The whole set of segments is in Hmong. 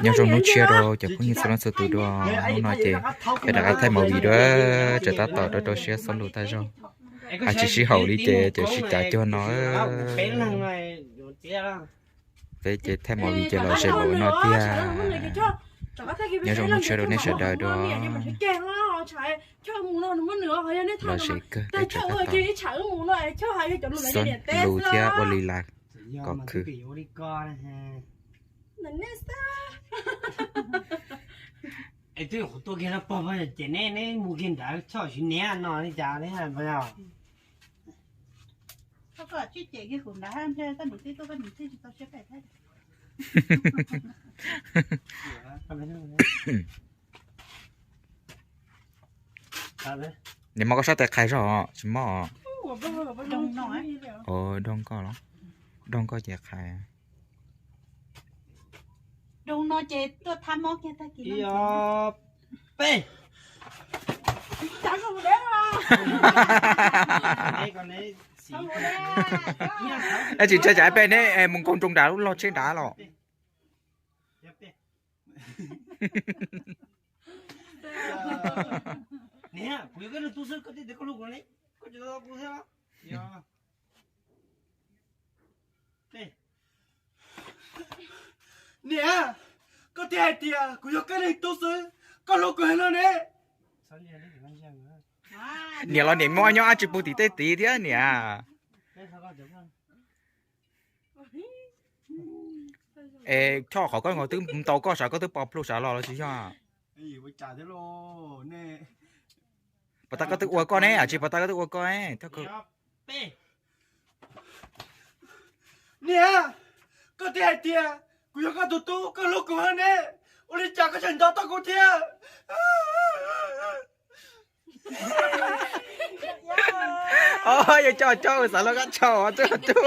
Nyob zoo hnub tshiab rau cov phooj ywg txhua leej txhua tus dua. Hnub no ces peb rov qab thaij movie dua, tseem tab tom rau rau siab xob lus tag zog. Hais tsis sib haum li ces ces sib cav cuag no. Peb ces thaij movie ces los zem npaum no tiag. Nyob zoo hnub tshiab rau nej sawv daws dua. Los zem kawg, peb tseem tab tom xob lus thiab ua li las kom khwv. Es twb yuav qhuav tuaj kiag no pog, ces neb neb mus kiag nrad choj siv niam no li cas li os. Niam, mob koj sab tes qhais zog tsis mob? Doog koj los? Doog koj ces qhais. Doog no ces tuaj thab mob kiag tag kis. Ib, ob, peb. Es tsis ntshai tsam peb neb mus nkaug nroos nrad lub log tsheb nrad los? Niam, kuv yog koj niag tub xwb, koj thiaj tias koj hlub kuv ne, koj tsis tau kuv thiab. Niam, koj thiaj hais tias kuv yog koj niag tub xwb, koj hlub kuv heev no ne. Niam los niam muaj nyob ab tsi pug tim tej tid thiab niam. Es Choj, qhov koj nkaus twb ntau koj sav, koj twb pos plhu sav los los tsis yog? Puas tas koj twb ua koj ne, ab tsi puas tas koj twb ua koj ne? Niam, koj twb hais tias kuv yog koj tus tub, koj hlub kuv heev ne, ua li cas koj tseem nco tau kuv thiab? Yog Choj, Choj xav luag koj tshau tub tub.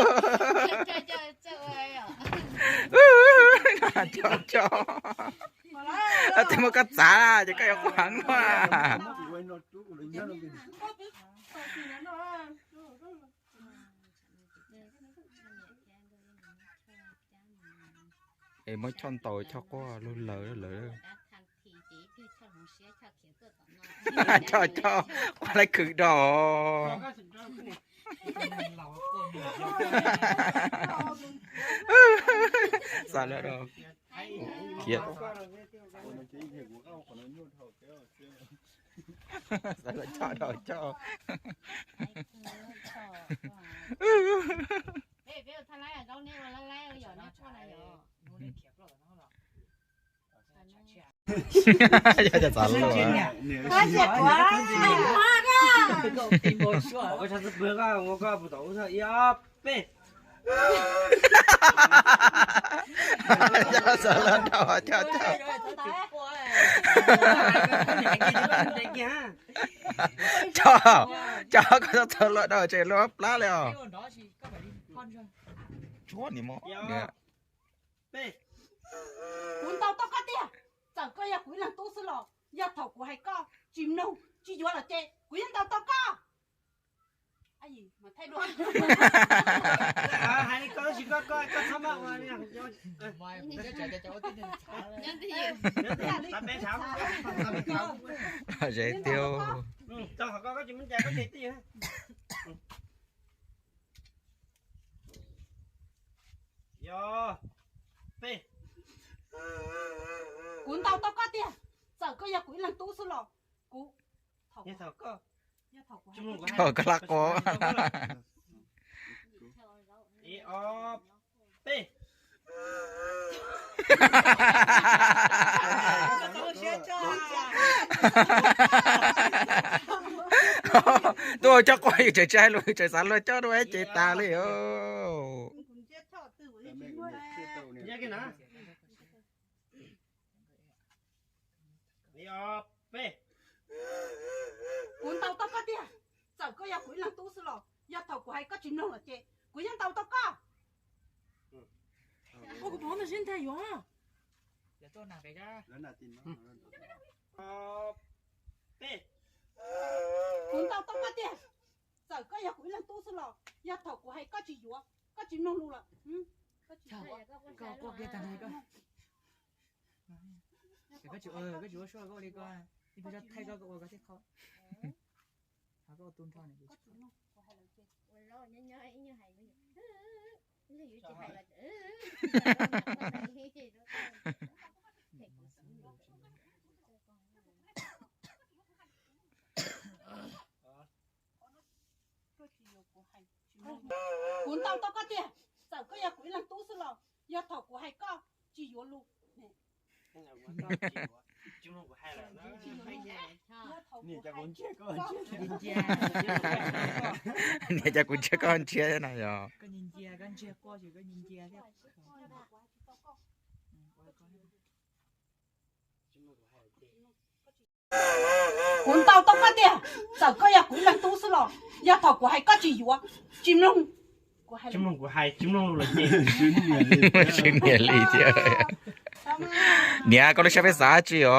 Tej muab koj txav ces koj yuav quaj heev no. Es muab Choj ntaus Choj quaj lug lawm lawm. Choj, Choj, quaj laib khwv do. Xav lawm do. Khiav. Xav lawm Choj do Choj. Yog cov xav loj. Yog xav loj dhau cov cov. Cov, cov koj xav loj dhau tseem luag plab li os. Tsuab niam mos. Kuv ntaus tau koj tiag. Txawm koj yog kuv ib leeg tub xwb los yog thaum kuv hais koj tsis mloog tsis yuav lawm ces kuv yeej ntaus tau koj. Hais li ko tab sis koj, koj, koj txhob maj ua li. Ze tiag. Yog, peb. Kuv ntaus tau koj tiag. Txawm koj yog kuv ib leeg tub xwb los kuv, thaum koj, koj lab quas. Ib, ob, peb. Tuaj Choj quaj yus tseem tsis hais lus, yus tseem xav luag Choj dua ces tas li os. Kuv ntaus tau koj tiag. Txawm koj yog kuv ib leeg tub xwb los yog thaum kuv hais koj tsis mloog lawm ces kuv yeej ntaus tau koj. Kuv ntaus tau koj tiag. Txawm koj yog kuv ib leeg tub xwb los yog thaum kuv hais koj tsis yuav, koj tsis mloog lus lawm, koj tsis yuav. Koj tsis ua, koj tsis ua suab koj ua li ko, ib pliag thaij koj, koj ua koj thiaj qhov. Ho koj ua tu nrho ne. Kuv ntaus tau koj tiag, txawm koj yog kuv ib leeg tub xwb los yog thaum kuv hais koj tsis yuav lus. Niam, cas kuv ntsiag koj ntsiag na yog. Kuv ntaus tau koj tiag, txawm koj yog kuv ib leeg tub xwb los yog thaum kuv hais koj tsis yuav, tsis mloog. Tsis mloog kuv hais, tsis mloog lus los ces. Sib nias li thiab. Niam, koj lub siab peb xav tsi os?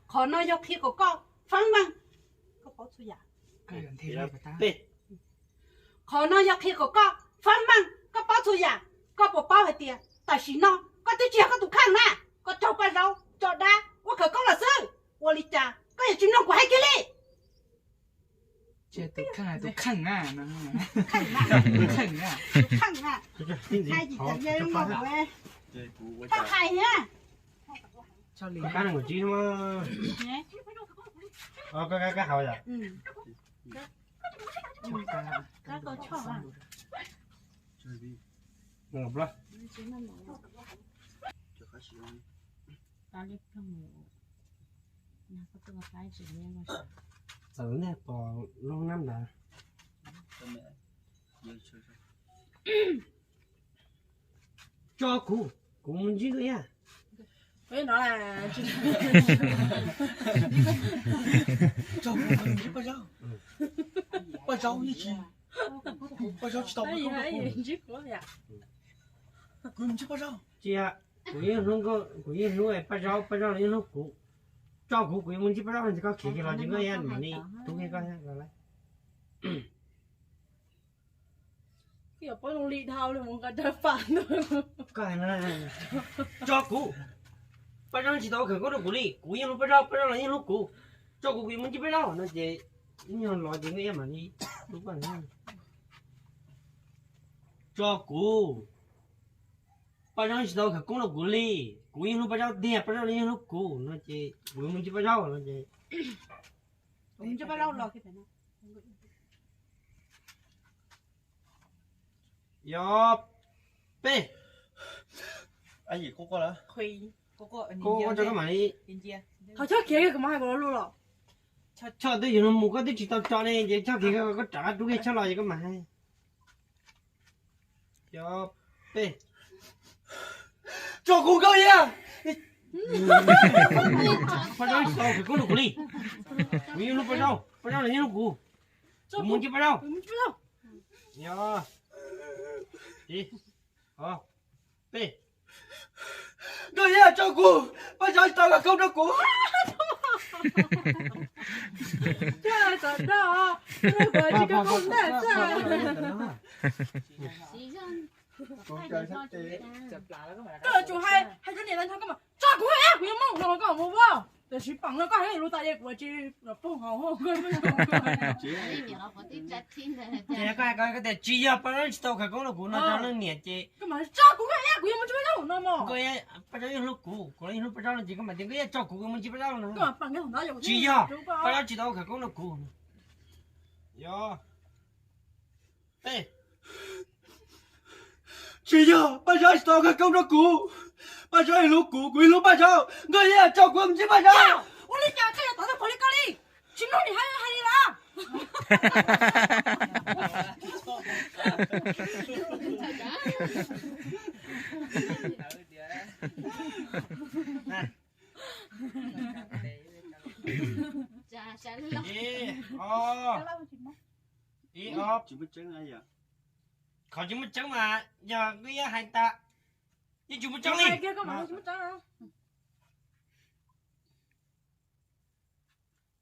Qhov no yog qhia kom koj faab vaaj, koj paub txhua yam. Qhov no yog qhia kom koj faab vaaj, koj paub txhua yam. Koj puas paub hais tias tam sim no koj twb tsis yog koj tus kheej na, koj raug Paj Zaub tso dab ua khawv koob lawm xwb. Ua li cas koj yuav tsis mloog kuv hais kiag li? Tus kheej, tus kheej na, tus kheej na. Koj hais na. Txawm nej pom lub nab ntawd. Tso kuv, kuv mus ntsib nkauj Iab. Tso kuv, kuv mus ntsib Paj Zaub. Paj Zaub yeej tsis, Paj Zaub tsis tau, kuv mus ntsib Paj Zaub. Tsis yog, kuv yeej hlub nkauj, kuv yeej hlub Paj Zaub, Paj Zaub los yeej hlub kuv. Tso kuv, kuv yuav mus ntsib Paj Zaub, koj khiav kiag los ces nkauj Iab mam li tub kiag koj los lawm. Koj hais no, tso kuv, Paj Zaub tsis tau khawv koob rau kuv li, kuv yeej hlub Paj Zaub, Paj Zaub los yeej hlub kuv. Tso kuv, kuv yuav mus ntsib Paj Zaub no ces ib nyuag los ces nkauj Iab mam li tub koj. Tso kuv, Paj Zaub tsis tau khawv koob rau kuv li, kuv yeej hlub Paj Zaub tiag, Paj Zaub los yeej hlub kuv no ces kuv yuav mus ntsib Paj Zaub no ces. Yog peb. Koj, koj tso koj mam li. Thov chob kiag kuv mam hais kuv lo lus los. Chob twb yog no mus koj twb tsis tau tso ne ces chob kiag koj rov qab rub kiag chob los ces koj mam hais. Yog peb. Tso kuv nkauj Iab. Paj Zaub tsis tau khawv koob rau kuv li. Kuv yeej hlub Paj Zaub, Paj Zaub los yeej hlub kuv. Kuv mus ntsib Paj Zaub. Yog ib, ob, peb. Nkauj Iab, tso kuv, Paj Zaub tsis tau khawv koob rau kuv. Koj yuav tsum hais, hais rau niam hais rau koj mas, tso kuv, kuv yuav mus no koj mus vaj. Tam sim no koj hais lus tas ces kuv tsis los poob hauv. Koj hais koj tias tsis yog, Paj Zaub tsis tau khawv koob rau kuv no rau leej niam ces. Tso kuv, kuv yuav mus ntsib Paj Zaub no mog. Paj Zaub yeej hlub kuv, kuv los yeej hlub Paj Zaub no ces koj mam tias nkauj Iab tso kuv, kuv mus ntsib Paj Zaub no. Tsis yog, Paj Zaub tsis tau khawv koob rau kuv. Yog peb. Tsis yog, Paj Zaub tsis tau khawv koob rau kuv. Paj Zaub yeej hlub kuv, kuv yeej hlub Paj Zaub. Nkauj Iab, tso kuv mus ntsib Paj Zaub. Ua li cas koj yuav tau tau pom li koj li? Tsis mloog niam hais li los? Ib, ob. Qhov tsis muaj tseeb mas yog nkauj Iab hais tas, yeej tsis muaj tseeb li.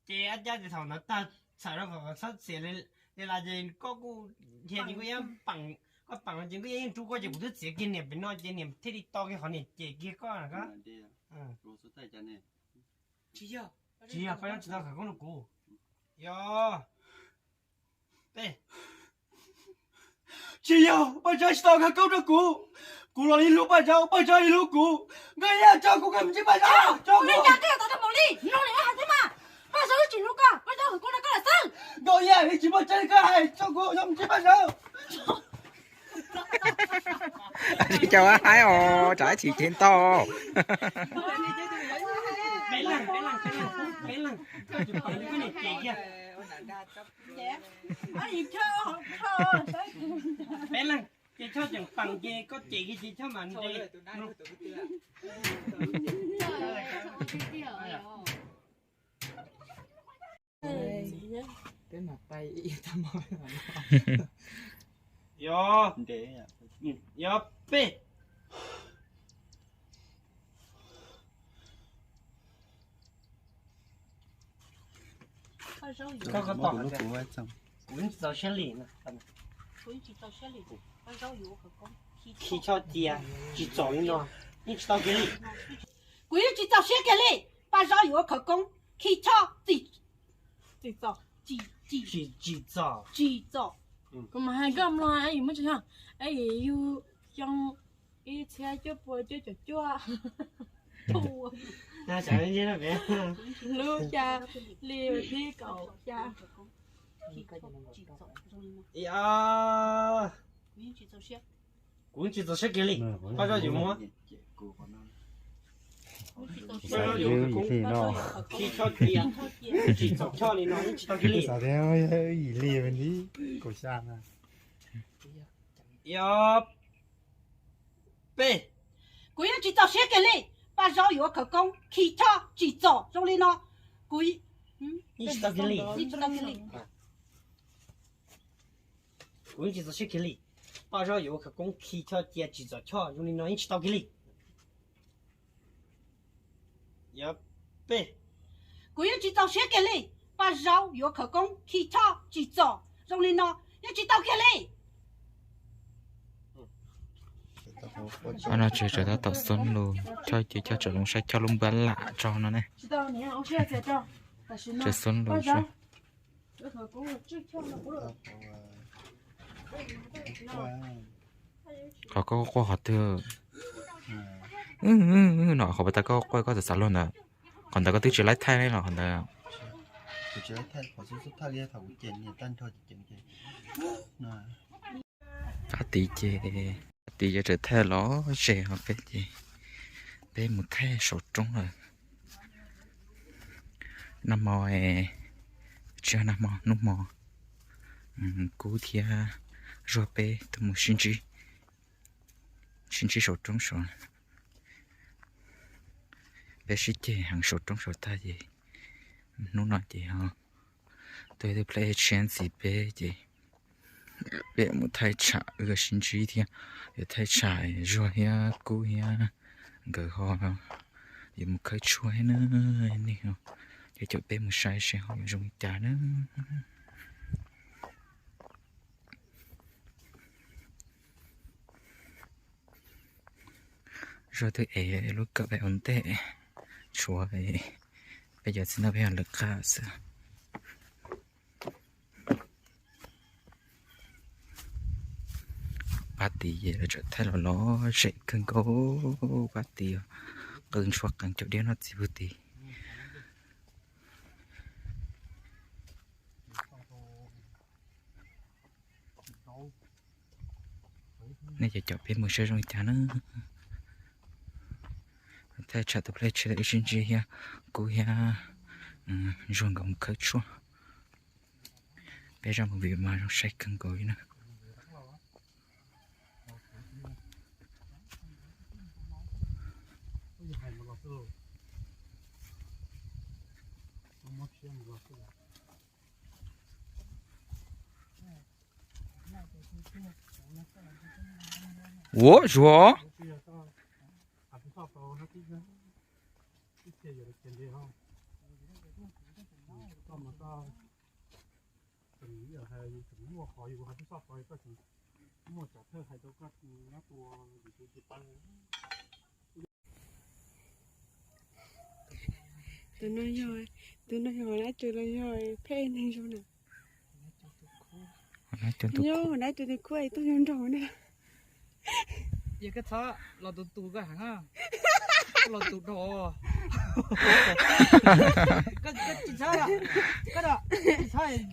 Ces ab cab ces thaum ntawd tag, txhawm rau kom txhob xiam li lawm ces koj kuj dhia ces nkauj Iab peem Koj pam no ces nkawd yeej rub koj ces kuv twb txiav kiag niam pem no ces niam thiaj li to kiag qhov niam cem kiag koj na. Tsis yog, paj zaub tsis tau khawv koob rau kuv. Yog. Peb. Tsis yog, paj zaub tsis tau khawv koob rau kuv. Kuv los yeej hlub paj zaub, paj zaub yeej hlub kuv. Nkawd yeej tso kuv, nkawd mus ntsib paj zaub, tso kuv. Paj zaub tsis hlub koj, paj zaub tsis muaj tseeb li koj hais, tso kuv, nkawd yeej tsis muaj tseeb li koj hais, tso kuv, nkawd mus ntsib paj zaub. Cov haib os, tsam ib chim cev ntau. Peb leeg, ces Choj tseem pam ces koj cem kiag ces Choj mam nres. Yog, yog peb. Koj, koj tau, kuv yeej tsis txaus siab li. Khi Choj cia tsis txom li no, yeej tsis tau kiag li. Kuv yeej tsis txaus siab kiag li. Paj Zaub yuav ua khawv koob khi Choj tsis txom, tsis txom, tsis txom. Kuv mas hais koj mloog, yus muab tsis yog, yus xyoo ib txhiab cuaj pua cuaj caum cuaj, lub xya hli thib kaum xya. Kuv tsis txaus siab kiag li. Paj Zaub yuav muab khi Choj cia, tsis txom Choj li no yeej tsis tau kiag li. Yim hli kaum xya na. Yog peb. Kuv yeej tsis txaus siab kiag li. Paj Zaub yuav ua khawv koob khi Choj tsis txom zoo li no, kuv yeej tsis tau kiag li. Kuv yeej tsis txaus siab kiag li. Paj Zaub yuav ua khawv koob khi Choj cia tsis txom Choj zoo li no yeej tsis tau kiag li. Yog peb. Kuv yeej tsis txaus siab kiag li. Paj Zaub yuav khawv koob khi Choj tsis txom zoo li no yeej tsis tau kiag li. Ob no tseem tab tom xub lus, Choj ces Choj tseem los saib Choj lub npab lam tso no ne. Tseem xub lus. Qhov koj quaj qhov twg? No qhov pas tas koj quaj koj txav xav luag ntawd, qhov ntawd koj twb tsis laib thaij los qhov ntawd. Qab tid ces, qab tid ces txawm thaij los ze os peb ces, peb mus thaij saum roob lawm. Nag hmo, tsis yog nag hmo, hnub hmo, Kub thiab Zuag peb tuaj mus sib ntsib, sib ntsib saum roob saud. Peb sib ceg heev saum roob saud tag ces hnub no ces ho tuaj ib tug pleb tshiab ntxiv peb ces peb mus thaij tsham, wb sib ntsib thiab, yuav thaij tsham Zuag thiab Kub thiab nkawd ho yuav mus khawb tshuaj thiab na. Nej, ces caum peb mus saib seb ho yuav zoo li cas na. Zuag twb ev lub kawm peb ua ntej, tshuav peb cov txiv neej peb yog lawv qab xwb. Pab tid lawv tseem thaij los lom zem kawg nkaus, pab tid qw ntshua qees caum diab noj txiv pug tid. Nej ces caum peb mus saib zoo li cas na. Thaij tsham tus pleb tshiab wb sib ntsib thiab, Kub thiab Zuag nkawd mus khawb tshuaj. Peb zaj movie mas zoo saib kawg nkaus li na. Ua Zuag, Muaj cov thawj hais rau koj nyob tua vim tus tsis paub. Tus no yog, tus no yog Nab Tsu los yog phem neeg zoo na. Nab Tsu tus khub, Nab Tsu tus khub tuaj zoo nraug na. Los tus tus koj heev, los tus dog.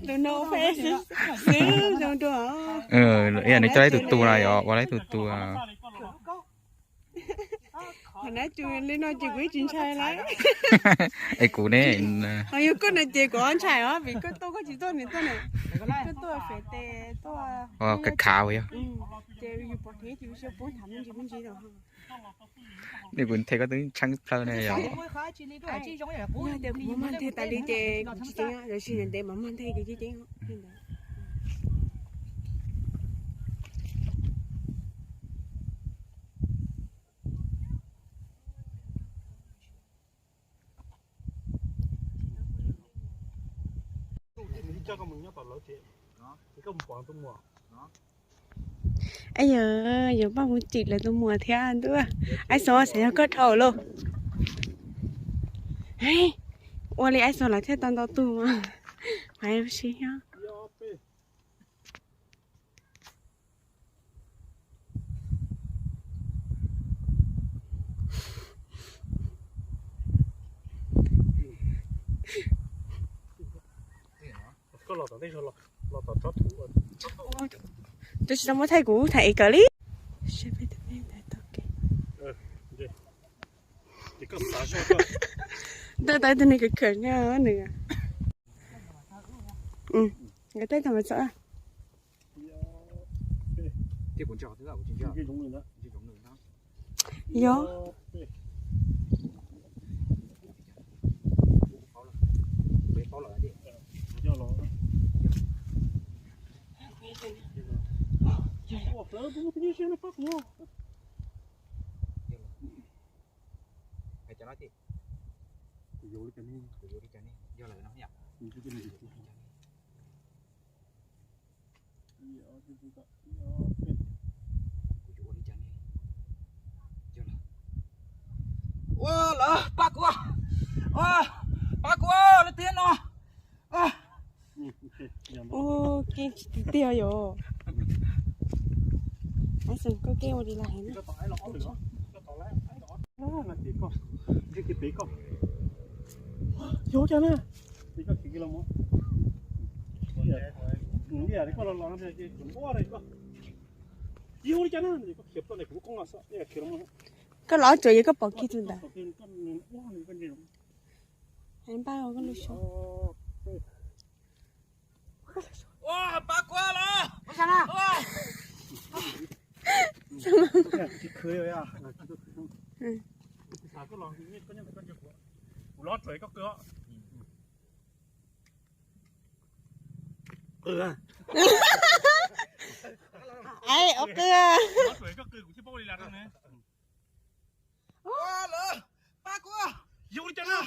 Tus no phem xwb zoo nraug. Ib yam nws coj lawv tus tus na yog ua lawv tus tus. Ho Nab Tsu li no ces kuv tsis ntshai lawm. Es kuv ne, ho yog koj no ces kuv ntshai os vim koj tuaj koj tsis tuaj nws tuaj na. Koj tuaj fem tes tuaj, kav khav yog. Ces yus pom dheev ces yus siab poob tham me ntsis me ntsis los. Nws kuv nthe koj twb tsheeb plawg ne yog. Yog tias kuv muaj mag nthe tas li ces kuv tsis ceeb, lawv sis ntev mas mag nthe ces tsis ceeb. Aib yog, yuav npaj mus tsim lawv tus muam thiab ntuj. Aib Xoo xav yog koj dhau lauj. Ua li Aib Xoo lawv thiaj tau ntau tus mas. Pais ua si nyob. Koj tsis tau muab thaij kuv tham es kawm li. Tau tau tus nws khawm khawm nws. Nkawd tej tau mas txawm. Yog. Ua lawm, pab kuv, pab kuv, lawv tiag no. Ua keej tsis tiag tiag yog. Aib Xoo koj keej ua li lawm heev. Yog cas na? Yog li cas na? Koj los tsuas yog koj pom kiag tus ntawd. Heev npaj koj lub suab. Aib, ua qw. Pab kuv, yog li cas na?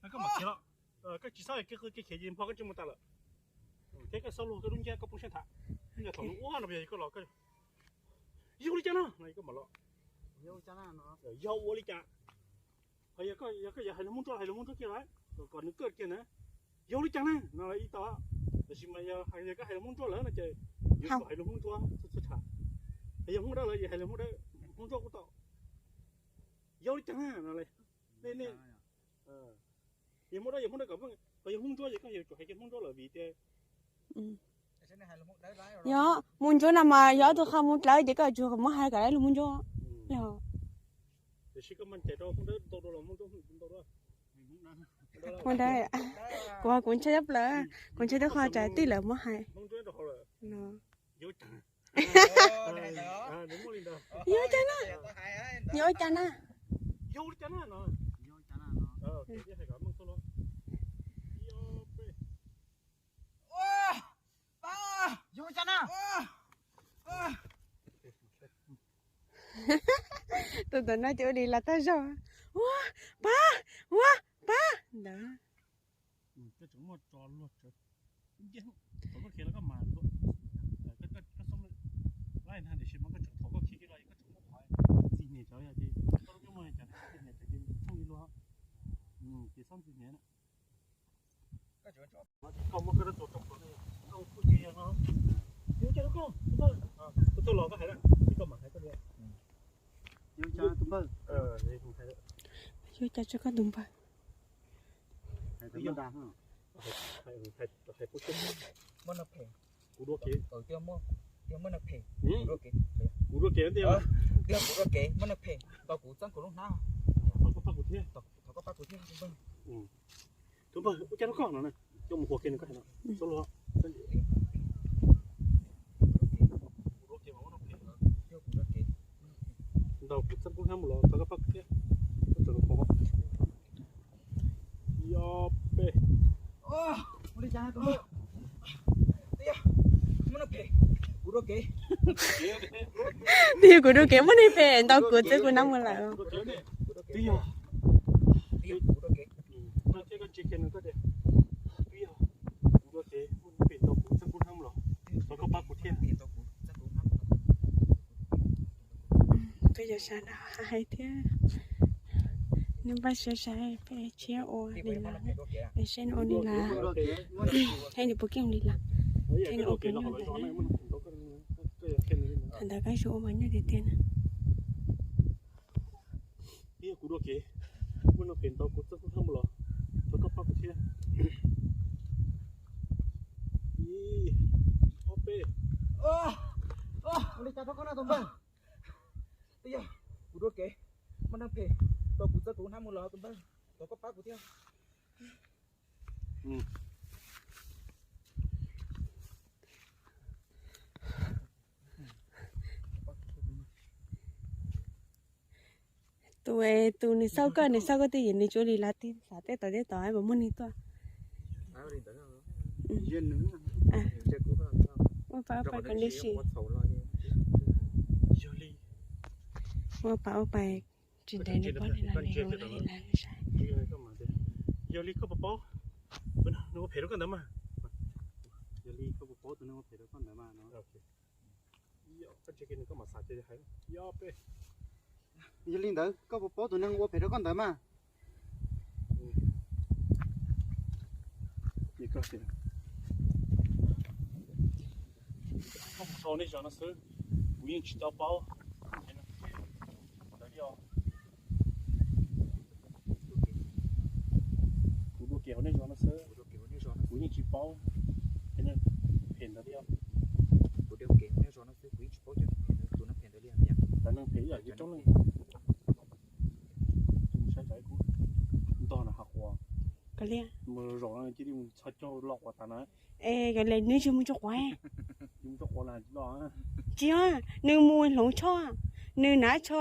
Koj mam khiav los, koj tsis txhob kev qw kev khiav ces npog koj ntsej muag tas lawm. Thiab koj xaub luag koj lub nciab koj poob siab nthav. Yog thaum nws ua no yog koj los, yog li cas na no koj mam los. Yog ua li cas? Ho yog koj yuav hais lus Hmoob Ntsuab los hais lus Hmoob Ntsuab kiag lawm, kom nws kawj kiag na. Yog li cas na no ib tau. Tab sis mas yog koj hais lus Hmoob Ntsuab lawm no ces yuav tsum hais lus Hmoob Ntsuab txhua txhua tshaj. Yog Hmoob Dawb lawm ces hais lus Hmoob Dawb, Hmoob Ntsuab kuj tau. Yog li cas na no, nej, nej, yog Hmoob Dawb yog Hmoob Dawb kom, yog Hmoob Ntsuab ces koj yuav tsum hais kiag Hmoob Ntsuab lawm vim tias yog Hmoob Ntsuab no mas yog ob tug qhov Hmoob dlawb ces koj yuav tsum muab hais kom lawv lus Hmoob Ntsuab. Tiam sis koj mas cais rau Hmoob Dawb ntau dua los Hmoob Ntsuab ntau dua. Hmoob Dawb, kuv, kuv ntshai tshaj plaws, kuv ntshai tub qhov tsam tij lawv muab hais. Yog cas na? Yog cas na? Tus ntawm no ces ua li los tag zog. Ua, pab, ua, pab ntawd. Koj muab koj rab txuas rau kuv, koj ua kuj ces no. Koj tuaj los koj hais, koj mam hais koj li. Yuav cas tso koj tus npawg. Kuv dua kev. Kuv dua kev, muab nws phem, kuv dua kev, muab nws phem, tau kuv txeeb kuv lub hnab. Thov koj pab kuv thiab. Tus npawg, ua cas rau koj no na, coj mus qhuas kiag nws koj hais no. Xub lus. Ntau kuv txeeb kuv hnab mus los tau koj pab kuv thiab. Koj tseem los qhuas. Yog peb. Twb yog kuv dua kev muab nws phem ntau kuv txeeb kuv hnab mus lawm. Twb yog. Twb yog. Kuv dua kev muab nws phem ntau kuv txeeb kuv hnab mus los tau koj pab kuv thiab. Peb cov sawv daws hais thiab, neb npaj siab saib peb tshiab ua li lawm, peb saib nws ua li lawm, saib nws puas keej li lawm, saib nws ua puas nyuaj ntawd na. Thaum ntawd koj yuav ua mas nyuaj tiag tiag na. Kuv dua kev muab nws phem ntau kuv txeeb kuv hnab mus los tau koj pab kuv thiab. Ib, ob peb. Ua li cas rau koj no tus npawg? Twb yog kuv dua kev muab nws phem ntau kuv txeeb kuv hnab mus los tus npawg, tau koj pab kuv thiab. Tus, tus nws xauj koj, nws xauj koj twj ywm nws tsuas li lav tib xav teb tod teb tod mas muaj neeg tuaj. Ua pa ua pa condition. Ua pa ua pa tsis ntev nws paub li lawm, nws ua li lawm nws saib. Yog li koj puas paub tus neeg ua phem rau koj ntawd mas? Yog li koj puas paub tus neeg ua phem rau koj ntawd mas no? Yog li ntawd koj puas paub tus neeg ua phem rau koj ntawd mas? Koj mus sau nej zos no xwb, kuv yeej tsis tau paub ntawd li os. Kuv dua kev hauv nej zos no xwb, kuv yeej tsis paub phem ntawd li os. Kuv dua kev hauv nej zos no xwb, kuv yeej tsis paub cov neeg phem ntawd li. Cov neeg phem ib yam li roob leej. Saib tsam ib kub ntog na hav quas. Mus zaum cia li mus txhos caug los quas tas na. Es nws tsis mus tso quav. Tsis mus tso quav los tsis los. Tsis, nws mus hloov tshuaj, nws hnav tsho,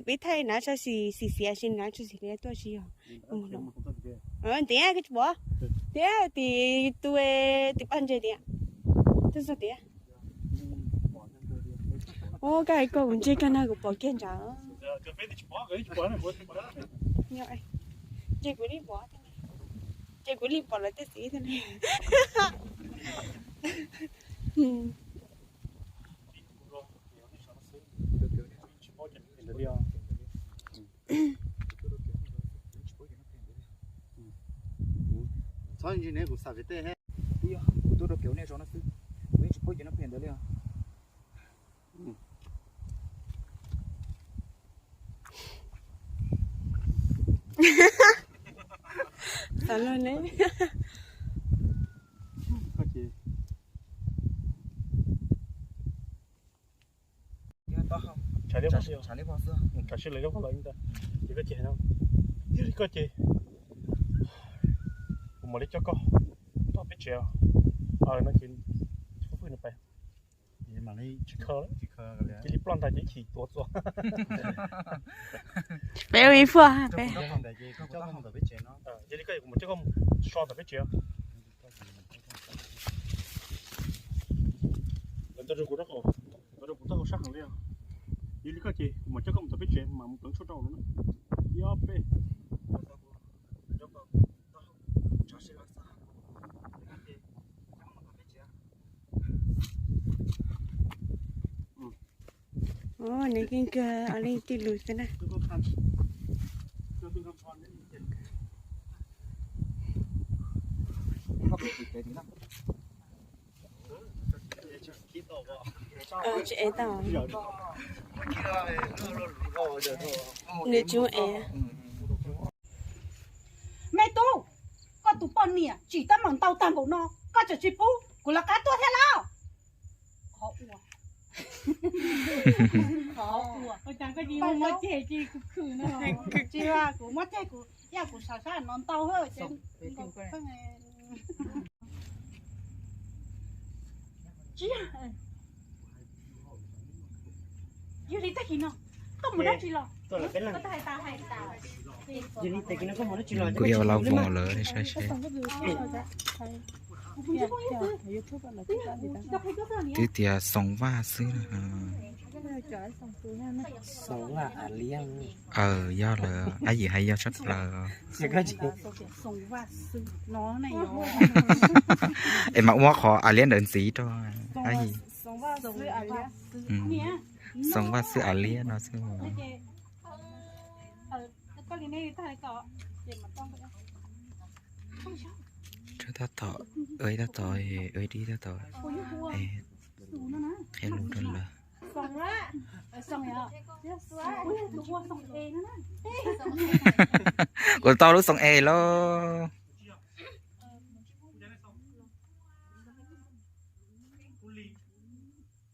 peb thaij hnav tsho xim xim xim xim, nws hnav tsho xim li tuaj tsis yog. Ntiav koj tsis pom, tiav tim tus tim paj ntses tiav, tuaj txog tiav. Ua koj hais koj kuv ntsia koj no kuv pom kiag ntsawm. Ntsia kuv li pom, ntsia kuv li pom lawv tej txiv thiab li. Txhob ntsia kuv xav pem tej. Kuv tuaj rau kev ua nej zos no xwb, kuv yeej tsis paub cov neeg phem ntawd li os. Xav luag ne. Tsam sim lawv lub qhov los ntawd, ces koj ces, yog li koj ces kuv mam li coj koj mus tom peb tsev os. No ces fwj fwj nws pais. Tsis khaws, cia li ploj ntais ces ib chim tuav txuas. Peb ua ib phuaj peb. Yog li koj ces kuv mam coj koj mus so tom peb tsev os. Lawv ntaus rau kuv rab qau, ntaus rau kuv taub hau sab heev li os. Yog li koj ces kuv mam coj koj mus tom peb tsev mam mus pleev tshuaj rau no na. Ib ob peb. Nws keej kawg, leej twg lus xwb na. Tsis ev tau. Nws tsis muaj ev. Me tub, koj tus poj niam tsim teeb meem ntau tag npaum no, koj tseem tsis pub kuv lawv qab tuaj thiab los? Qhov ua. Qhov ua. Tsis, kuv muab ceg kuv, yog kuv sav sab no ntau. Tsis yog li tag kis no koj mus dab tsi los? Kuv yuav los voos lawm saib seb. Twb tias Xoom Vaj xwb. Aw, yog lawm, Ab Yim hais yog tshaj plaws. Es mas ua qhov A Liab ntawd ntxiv rau Ab Yim. Xoom Vaj xwb A Liab no xwb. Tab tom, tab tom, tab tom, qhia lus rau lawv. Kuv tau lub Xoom Es lauj.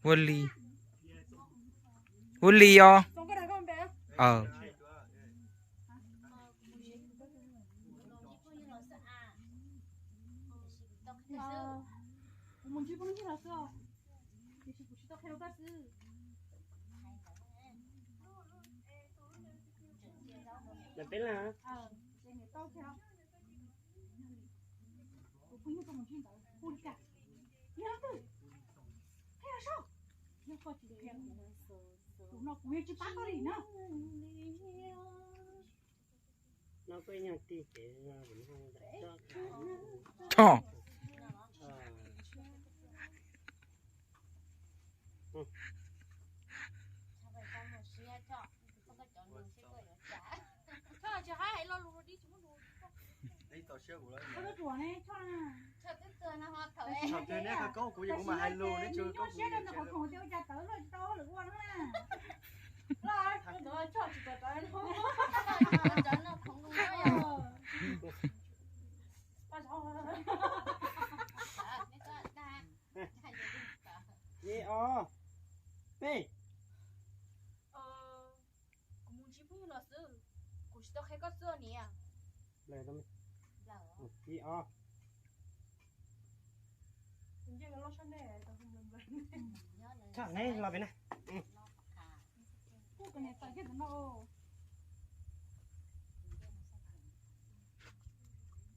Ua li, ua li os. Choj. Ib, ob, peb. Kuv mus ntsib phooj ywg los xwb, kuv tsis tau qhia koj xwb niam. Ib, ob. Tshaj, neb los pem na.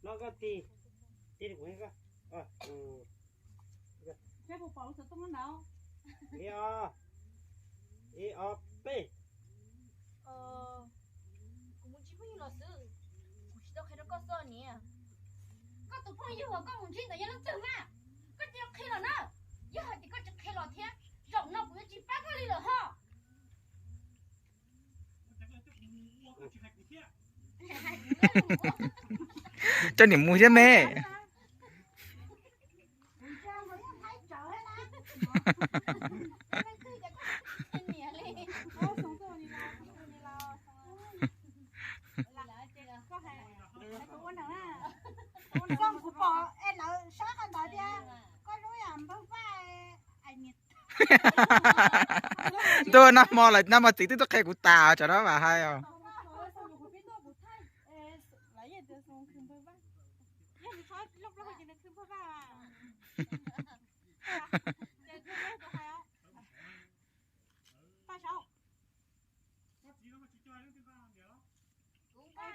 No koj tig, tig kuv koj. Ib, ob, ib, ob, peb. Kuv mus ntsib phooj ywg los xwb, kuv tsis tau qhia rau koj xwb niam. Koj tus phooj ywg uas koj mus ntsib ntawd yog leej twg mas? Koj cia li qhia los na. Yog hais tias koj tsis qhia los thiab, zaum no kuv yuav tsis pab koj li lawm ho. Coj niam mus thiab me. Kuv pom es lawv sab qhov ntawd tias koj lub yam npawg Vaj. Ntuj, nag hmo lawm, nag hmo txiv twb tuaj qhia kuv tas, tsam no mam hais os.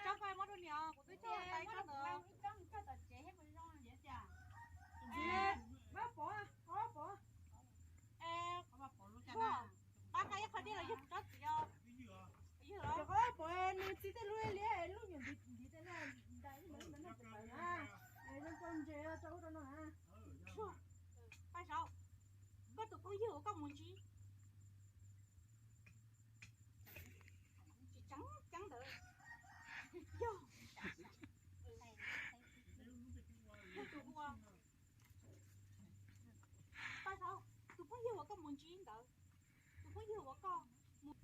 Tsob ko muab rau niam, kuv twb coj tais coj ntawd. Pab qhia ib qho dej los yug kuv tsob txiv os. Yog los qhov pom nws txiv tej lub liab lub nyuam ntiv ntiv tej no, ntais ib ntawd ib ntawd no tawv na. Zoo rau ntses rau ub rau no na. Paj Saub, koj tus phooj ywg uas koj mus ntsib tsis tseeb ceeb ntawd yog, yog tus hu ua Yog uas koj mus ntsib ntawd, tus phooj ywg uas koj mus,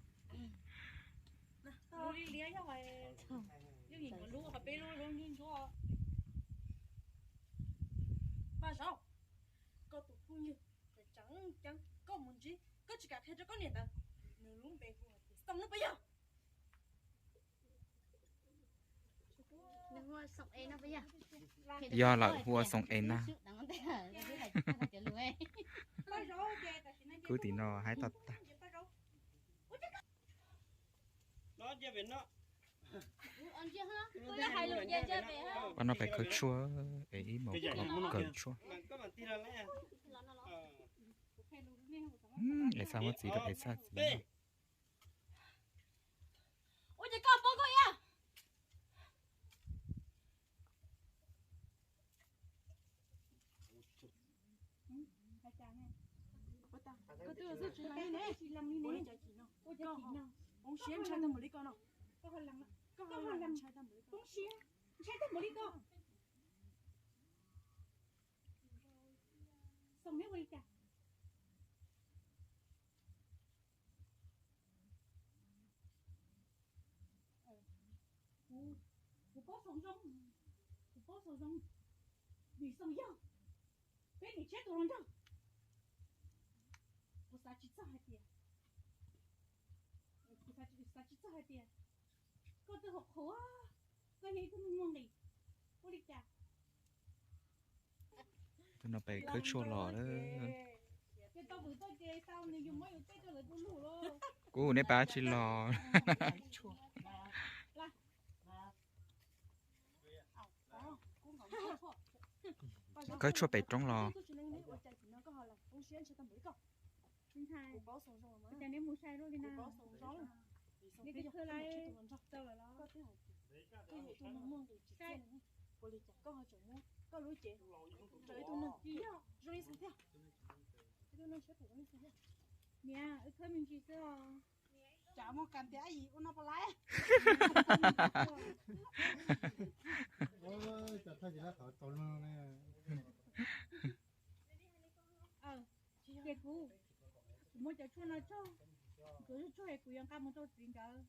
lub liab liab yog, yog ib lub qhov peb lub lub ntsuab ntsuab. Paj Zaub, koj tus phooj ywg tseem ceeb koj mus ntsib, koj tsis kam qhia rau koj niam ntawd, nws lub npe hu tias Xoom no puas yog? Yog lawm, hu ua Xoom es na. Kub tim no haib tag tag. Pab no pem khawb tshuaj, es ib mos kawm tshuaj. Es xa muab txiv rau, es xa txiv. Ua ces koj pab koj ya. Koj twb tsis lees li ne. Ua li cas koj hoob siab ntshai tag npaum li koj no? Koj hoob siab ntshai tag npaum li koj? Xoom neb ua li cas? Kuv paub Xoom zoo, kuv paub Xoom zoo, vim Xoom yog peb niam tshiab tus hluas nraug. Kuv xav tsis txog hais tias, kuv xav tsis txog hais tias koj twb hauv qhua, koj yog ib tug neeg muaj nqis, ua li cas? Tus no pem khawb tshuaj los. Kuv neb pab tsis los. Khawb tshuaj pem roob los. Ua cas neb mus sai luaj li na? Neb twb khawb lawm los? Koj lub cev rau ib tug neeg zoo li Xoom thiab. Niam, wb khawb me ntsis xwb os. Tsam muaj kas tias ab yim ua no puas laiv. Ces kuv, kuv muab cov tshuaj no tso, kuv tshuaj es kuv yuav nqa mus rau txiv nkawd.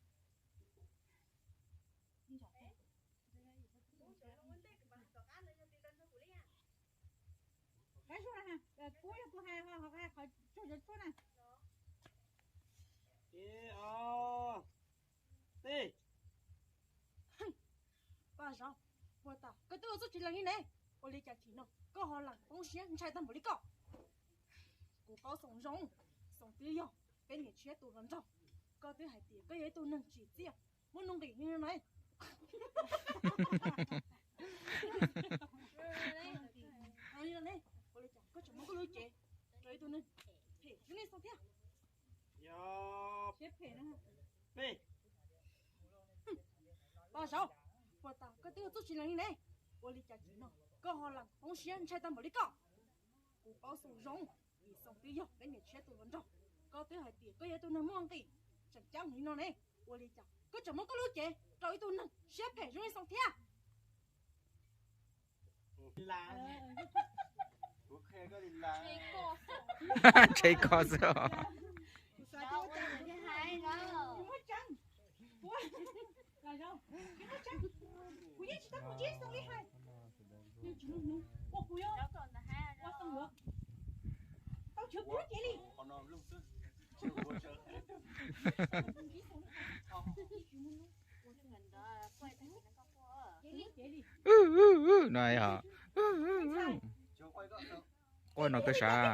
Qab zuag na, kuv yog tus hais, hais qhov tso cov tshuaj na. Paj Zaub, puag ta koj twb ua txuj tsis lees li ne, ua li cas chim no koj ho lees poob siab ntshai tag npaum li koj? Kuv paub Xoom zoo, Xoom twb yog peb niam tshiab tus hluas nraug, koj twb hais tias koj yog ib tug neeg tsim txiaj, muaj nuj nqis li no ne. Ua li cas koj tseem muab koj lub cev rau ib tug neeg phem zoo li Xoom thiab? Siab phem na. Paj Zaub, puag ta koj twb ua txuj tsis lees li ne, ua li cas chim no koj ho lees poob siab ntshai tag npaum li koj? Kuv paub Xoom zoo, vim Xoom twb yog peb niam tshiab tus hluas nraug, koj twb hais tias koj yog ib tug neeg muaj nqis, tseem ceeb li no ne, ua li cas koj tseem muab koj lub cev rau ib tug neeg siab phem zoo li Xoom thiab? Ntshe koj xwb os. Kuv yeej tsis tau mus ntsib Xoom li hais. Ua kuv yuav ua Xoom yuav tau chwv kuv lub cev li. No, quaj no koj sav.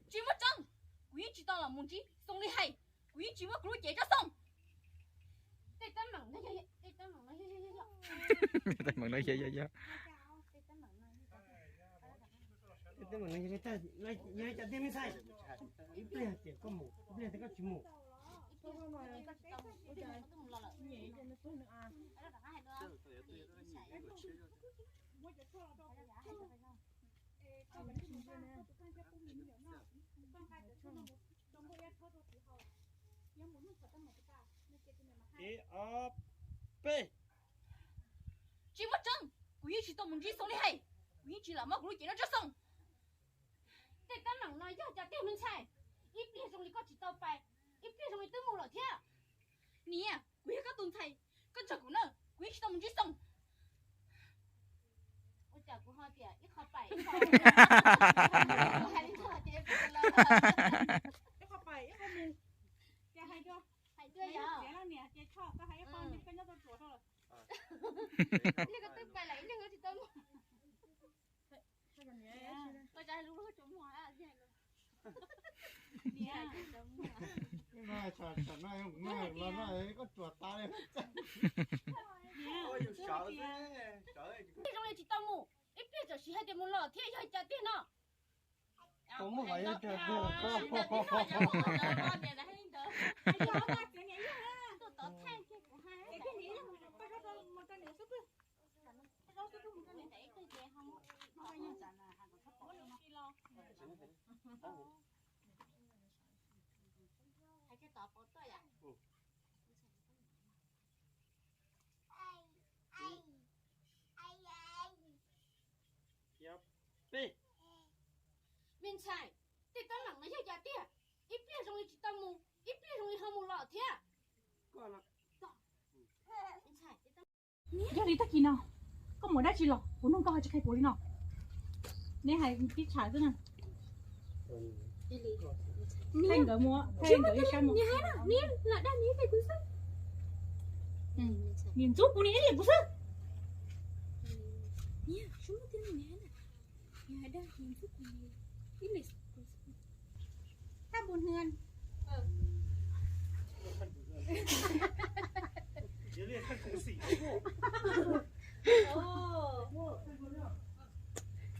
Tsis muaj tseeb, kuv yeej tsis tau los mus ntsib Xoom li hais, kuv yeej tsis muab kuv lub cev rau Xoom. Tej teeb meem no yog yog yog. Tej teeb meem no yog yog yog. Yog li cas tiag me ntxhais? Ib pliag tias koj mus, ib pliag tias koj tsis mus. Ib, ob, peb. Tsis muaj tseeb, kuv yeej tsis tau mus ntsib Xoo li hais, kuv yeej tsis lam muab kuv lub cev no rau Xoo. Tej teeb meem no yog cas tiag me ntxhais? Ib pliag zoo li koj tsis tau pais, ib pliag zoo li twb mus lawm thiab. Niam, kuv yog koj tus ntxhais, koj nrog kuv na, kuv yeej tsis tau mus ntsib Xoo. Ua cas kuv ho tias ib qho pais ib qho, kuv hais li no ces ib qho pais ib qho mus. Ces hais dua, hais dua yog txiav laj niam ces Tshoj koj hais ib qho, koj nyob tau tsuas rau lawm. Ib pliag koj twb pais lawm, ib pliag koj tsis tau mus. Koj tsis hais lus, tsuas muag. Niam, koj tsuas tas li. Ib pliag zoo li tsis tau mus, ib pliag txawm siv hais tias mus los thiab, yog cas tiag no? Me ntxhais, tej teeb meem no yog cas tiag? Ib pliag zoo li tsis tau mus, ib pliag zoo li ho mus los thiab. Yog li tag kis no koj mus dab tsi los? Kuv nug koj ho tsis qhia kuv li no. Neb hais tib tshav xwb na. Thaij nkawd mus, thaij nkawd ib sab mus. Niam ntxub kuv, niam ib liam kuv xwb. Thaj npus hwv.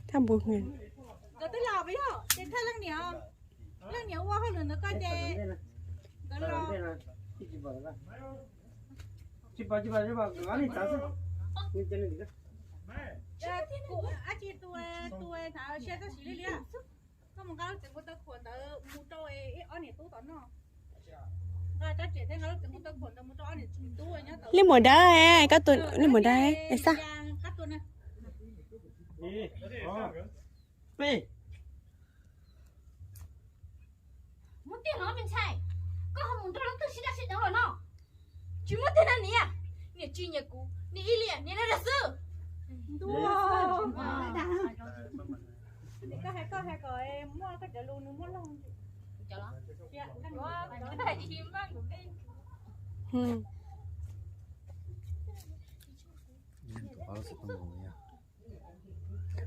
Thaj npus hwv. Nkawd twb los pes yog ces thaj leej niam, leej niam ua hauj lwm ntawd koj ces nkawd los. Dab tsi tus, tus hnav siab txob siv li li. Koj mus nqa lub tsev npua taw khuam ntawd mus rau ib ob niam tub tom noj. Nqa rab riam thiab nqa lub tsev npua taw khuam ntawd mus rau ob niam tub nyob tom. Li muam dawb, koj tus li muam dawb es xab. Qab tua na. Peb. Muaj tiag los me ntxhais, koj ho mus nrog leej twg sib daj sib deev los no? Tsis muaj tiag na niam, niam tsis nyiam kuv, niam ib liam niam dag dag xwb. Koj hais, koj hais kom muaj koj cov lus nws muaj loog.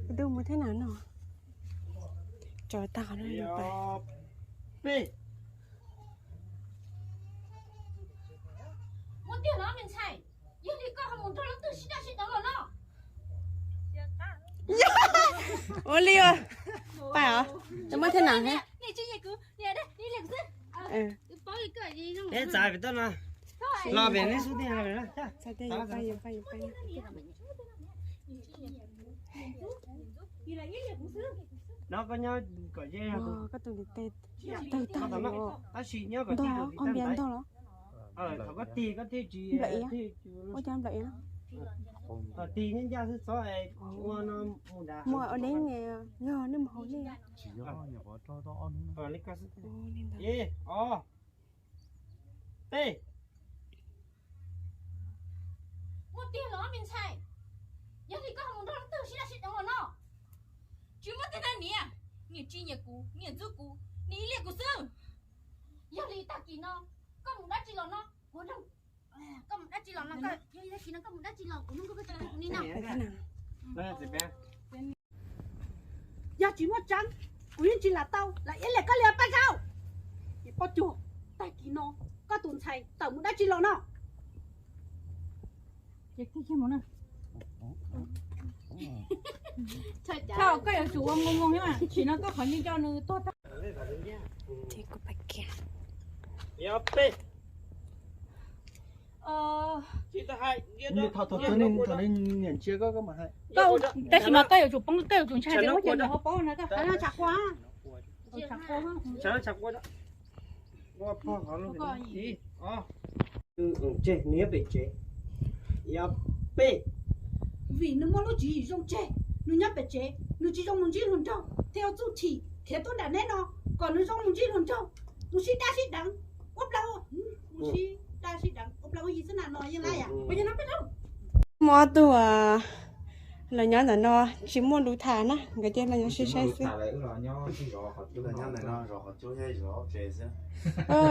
Kuv twb mus thab nam no. Tso tag qhov no pais. Muaj tiag los me ntxhais, yog li koj ho mus nrog leej twg sib daj sib deev los no? Ua li os. Pais os. Muaj thab nam thiab. Peb txav pem toj no. Los pem neb xub tiag los pem no. No koj nyob kom ze. Koj tus ntiv tes tawg tag li os. Ntog, ob npias ntog los? Thaum koj tig koj thiaj tsis, ua cas nplawm iav. Tig nyob ncaj xwb txhob ua no mus nrad. Muaj ua deb ne, yog nej mus haus dej. Ib, ob, peb. Muaj tiag los me ntxhais, yog li koj ho mus nrog leej twg sib daj sib deev los no? Tsis muaj tiag na niam, niam tsis nyiam kuv, niam ntxub kuv, niam ib liam kuv xwb. Yog li tag kis no koj mus dab tsi los no? Kuv, koj mus dab tsi los no? Yog li tag kis no koj mus dab tsi los? Kuv nug koj, koj tsis teb kuv li no. Yog tsis muaj tseeb, kuv yeej tsis lam tau lam iab liam koj li Paj Zaub. Ces Paj Cuag, tag kis no koj tus ntxhais tawm mus dab tsi los no? Ces koj yuav tsum ua nkoos nkoos thiab mas, tsim no koj qhov nyiaj nco nws tuag tag. Ces kuv pais kiag. Thaum thaum nej niam ntsia koj, koj mam hais. Koj, tab sis mas koj yuav tsum poob, koj yuav tsum ntshai tias muaj cov niam ho paub na, koj tshav quaj, tshav quaj. Tseg, nws nyob pem tsev. Yog peb, vim nws muaj lub tswv yim zoo tseg, nws nyob pem tsev, nws tsis zoo mus ntsib hluas nraug thiab ua txuj chim khiav tuaj nram neb no, kom nws zoo mus ntsib hluas nraug, mus sib dab sib deev, ua plaub, mus sib dab sib deev ua plaub ua yig xwb na no yeej laj yam. Muaj ob tug los nyob ntawm no tsis muaj lus tham na, nkawd cia li nyob saib saib xwb.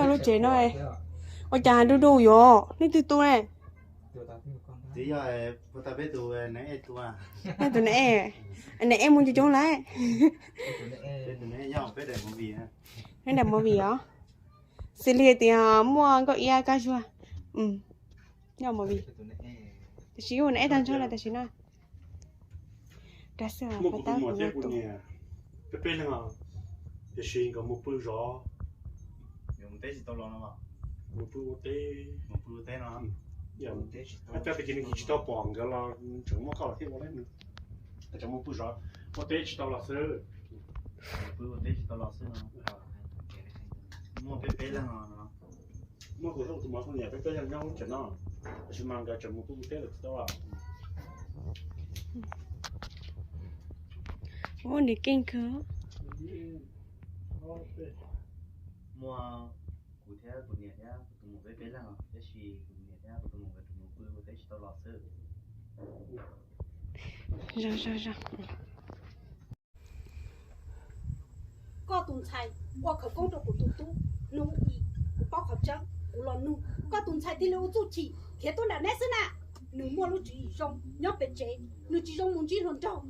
Lub tsev no ua cas du du yuav leej twg tu ne? Nej tus ne, ne es mus coob coob lawm. Neb daim movie os. Xws li tias muaj nkauj iab kab zuag, nyob movie. Tab sis yus ne es tag nrho lawm tam sim no. Rau xwb pas tab kuv niam, peb peb leeg, tiam sis nkawd mus pw zov, mus pw ua teb, mus pw ua teb no. Coj tag kis nws tsis tau pom nkawd los tseem muaj koj los thiab ua li, tseem mus pw zov ua teb tsis tau los xwb. Pw ua teb tsis tau los xwb no. Muaj peb peb leeg no. Muaj kuv thiab kuv tus muam kuv niam peb peb leeg nyob lub tsev no, tab sis mas nkawd tseem mus pw ua teb lawm tsis tau los. Ua nws keej kawg. Muaj kuv thiab kuv niam thiab kuv tus muam peb peb leeg, tab sis kuv niam thiab kuv tus muam nkawd tseem mus pw ua teb tsis tau los xwb. Koj tus ntxhais ua khawv koob rau kuv tus tub, hnub i kuv paub qhov tseeb kuv los nug, koj tus ntxhais thiaj li ua txuj chim khiav tuaj nram neb xwb na. Nws muaj lub tswv yim zoo nyob pem tsev, nws tsis zoo mus ntsib hluas nraug.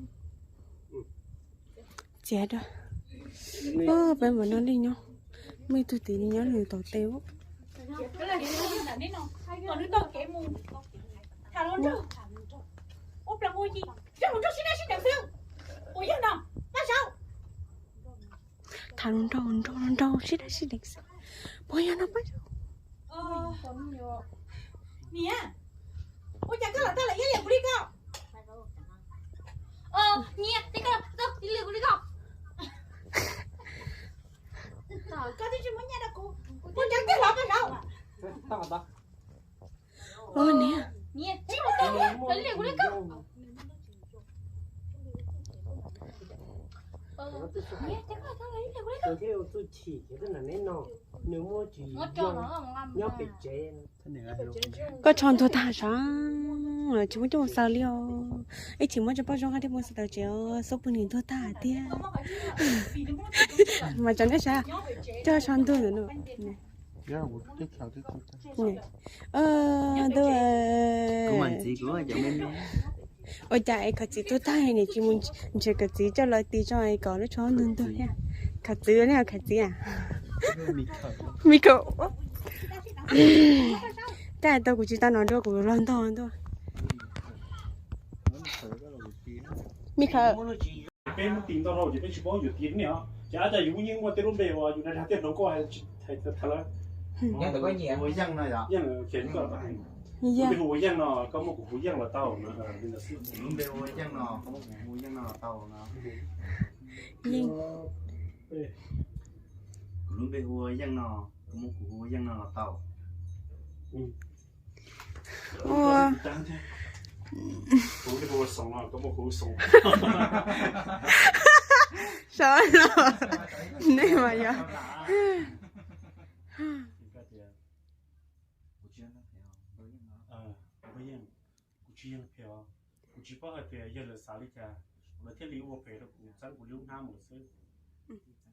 Txiav rau. Peb mam no li nyob, muaj ib tug tim li nyob nws tom tes. Ua plaub ua yig, coj hluas nraug sib dab sib deev xwb. Puas yog no, Paj Zaub? Tham hluas nraug, hluas nraug, hluas nraug sib dab sib deev xwb. Puas yog no, Paj Zaub? Niam, ua cas koj los tag lawm ib liam kuv li koj? Niam, koj los tag ib liam kuv li koj. Koj twb tsis muaj nyiaj rau kuv, kuv ntseeg twb hlob Paj Zaub. Niam, niam, tsis muaj tau ib liam kuv li koj. Nws thiaj ua txuj chim khiav tuaj nram neb no, nws muaj tswv yim zoo nyob pem tsev. Koj tsho ntuag tag sav, tsis muaj coj mus xaws li os. Ib chim muab cov paj zaub hab thiaj muab xaws tau tsev os, xub pwg nim ntuag tag tiag. Mas cov neb sav, coj tsho ntuag ntawm no. Ntuj, ua cas es koj txiv tuag tag nim tsis mus nrhiav koj txiv coj los ti tso es kom lub tsho ntuag ntuag thiab. Koj txiv ne, koj txiv a? Me khaum. Koj tau kuv tsis tau no dua kuv los ntog ntua. Me khaum. Peb muab tis ntau dhau ces peb tsis paub yuav tis ne os. Ces ab cas yus yeej muaj tej lub npe uas yus dag dag tiaj hloov koj hais tsis hais tag lawm. Yeej no yom? Yeej, lub npe hu ua Yeej no, koj muab kuv hu Yeej los tau no. Lub npe hu ua Yeej no, koj muab kuv hu Yeej no los tau no. Yeej. Kuv lub npe hu ua Yeej no, koj muab kuv hu ua Yeej no los tau. Ua, kuv lub npe hu ua Xoom no, koj muab kuv hu Xoom. Sav no, nej mas yog. Kuv tsis yeej, kuv tsis yeej phem os. Kuv tsis paub hais tias yog lawv xav li cas lawv thiaj li ua phem rau kuv, txeeb kuv lub hnab mus lawm xwb.